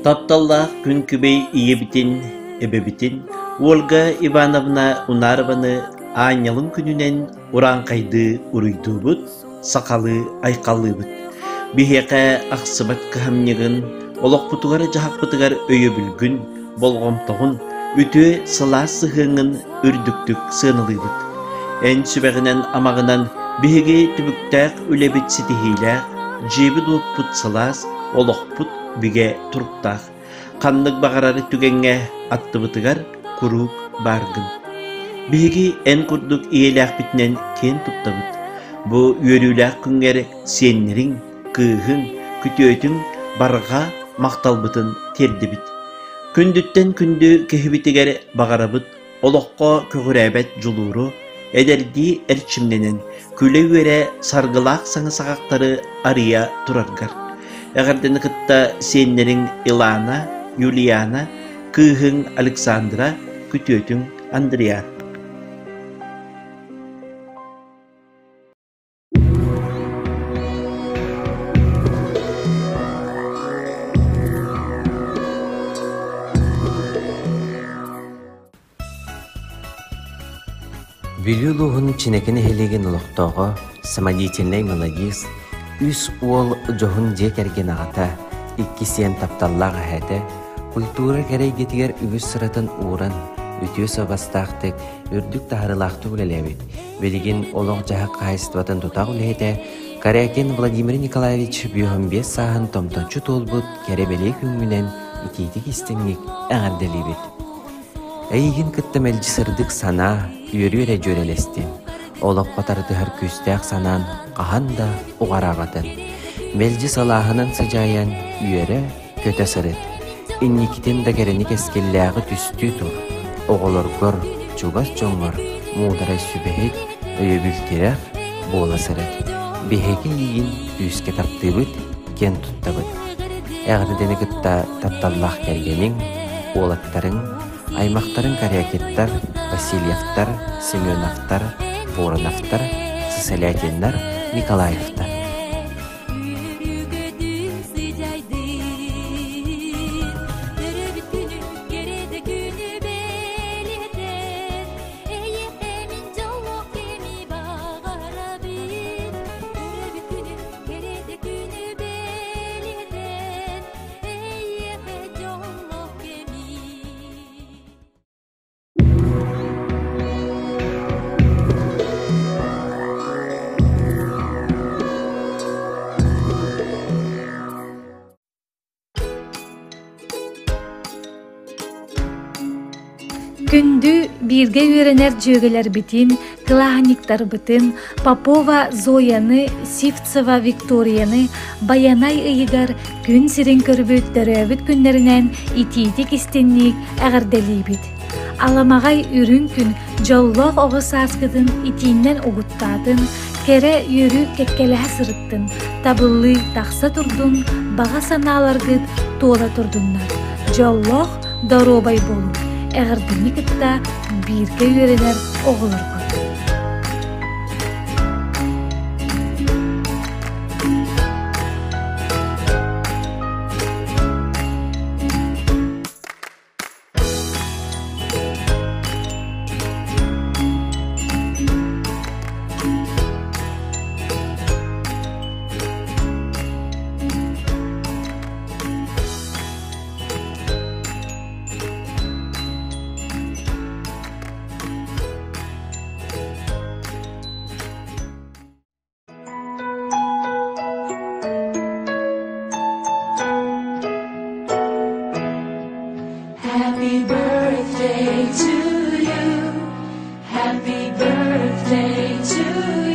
Тапталлаах күн күбэй ийэбитин, эбэбитин Ольга Ивановна Унарованы аанньалын күнүнэн урааҥхайдыы уруйдуубут, сахалыы айхаллыыбыт. Биһиэхэ ахсыбат кыһамньыгын, олохпутугар-дьаһахпытыгар өйөбүлгүн, болҕомтоҕун, үтүө сылаас сыһыаҥҥын үрдүктүк сыаналыыбыт. Эн сүбэҕинэн-амаҕынан биһиги түбүктээх үлэбит ситиһиилээх, дьиэбит-уоппут сылаас, олохпут бигэ туруктаах. Ханнык баҕарар түгэҥҥэ аттыбытыгар куруук бааргын. Биһиги эн курдук ийэлээхпитинэн киэн туттабыт. Бу үөрүүлээх күҥҥэр сиэннэриҥ, кыыһыҥ, күтүөтүҥ барҕа махталбытын тиэрдибит. Күндүттэн күндү киһибитигэр баҕарабыт олоххо көҕүрээбэт дьулууру, эдэрдии эрчимнэнэн, күлэ-үөрэ саргылаах саҥа саҕахтары арыйа тураргар. Эҕэрдэни кытта сиэннэриҥ Илана, Юлиана, кыыһыҥ Александра, күтүөтүҥ Андриан. Бүлүү улууһун Чинэки нэһилиэгин олохтооҕо, самодеятельнай мелодист, үс уол дьоһун дьиэ кэргэн аҕата, икки сиэн тапталлаах эһээтэ, культура кэрэ эйгэтигэр үгүс сыратын ууран, үтүө суобастаахтык, үрдүк таһаарыылаахтык үлэлээбит, Билигин олох-дьаһах хаһаайыстыбатын тутаах үлэһитэ Корякин Владимир Николаевич 55 сааһын томточчу туолбут кэрэ-бэлиэ күҥҥүнэн итиитик-истиҥник эҕэрдэлиибит. Эйигин кытта мэлдьи сырдык санаа, үөрүү эрэ дьүөрэлэстин. Олоххо тардыһар күүстээх санаан хаһан да уҕараабатын. Мэлдьи салааһынан сыдьаайан үөрэ, көтө сырыт. Инникитин да кэрэни кэскиллээҕи түстүү тур. Оҕолоргор, чугас дьоҥҥор муударай сүбэһит, өйөбүл-тирэх буола сырыт. Биһиги эйигин күүскэ таптыыбыт, киэн туттабыт. Эҕэрдэни кытта тапталлаах кэргэниҥ, уолаттарыҥ, аймахтарыҥ Корякиттар, Васильевтар, Семеновтар, Вороновтар, Сысолятиннар, Николаевтар. Үөрүүгөтүн сыдьайдын, Төрөөбүт күнү, кэрэ да күнү бэлиэтэн, Эйиэхэ мин дьоллоох кэми баҕарабын. Төрөөбүт күнү, кэрэ да күнү бэлиэтэн, Эйиэхэ дьоллоох кэми. Күндү бииргэ үөрэнэр дьүөгэлэрбитин, кылааһынньыктарбытын Попова Зояны, Сивцева Викторияны Байанай ыйыгар күн сирин көрбүт төрөөбүт күннэринэн итиитик истинник эҕэрдэлиибит. Аламаҕай үрүҥ күн дьоллоох оҕо сааскытын итииннэн угуттаатын, кэрэ үөрүү кэккэлэһэ сырыттын, табыллыы тахса турдун, баҕа санааларгыт туола турдуннар. Дьоллоох, доруобай буолуҥ! Эҕэрдэни кытта бииргэ үөрэнэр оҕолоргут. Happy birthday to you. Happy birthday to you.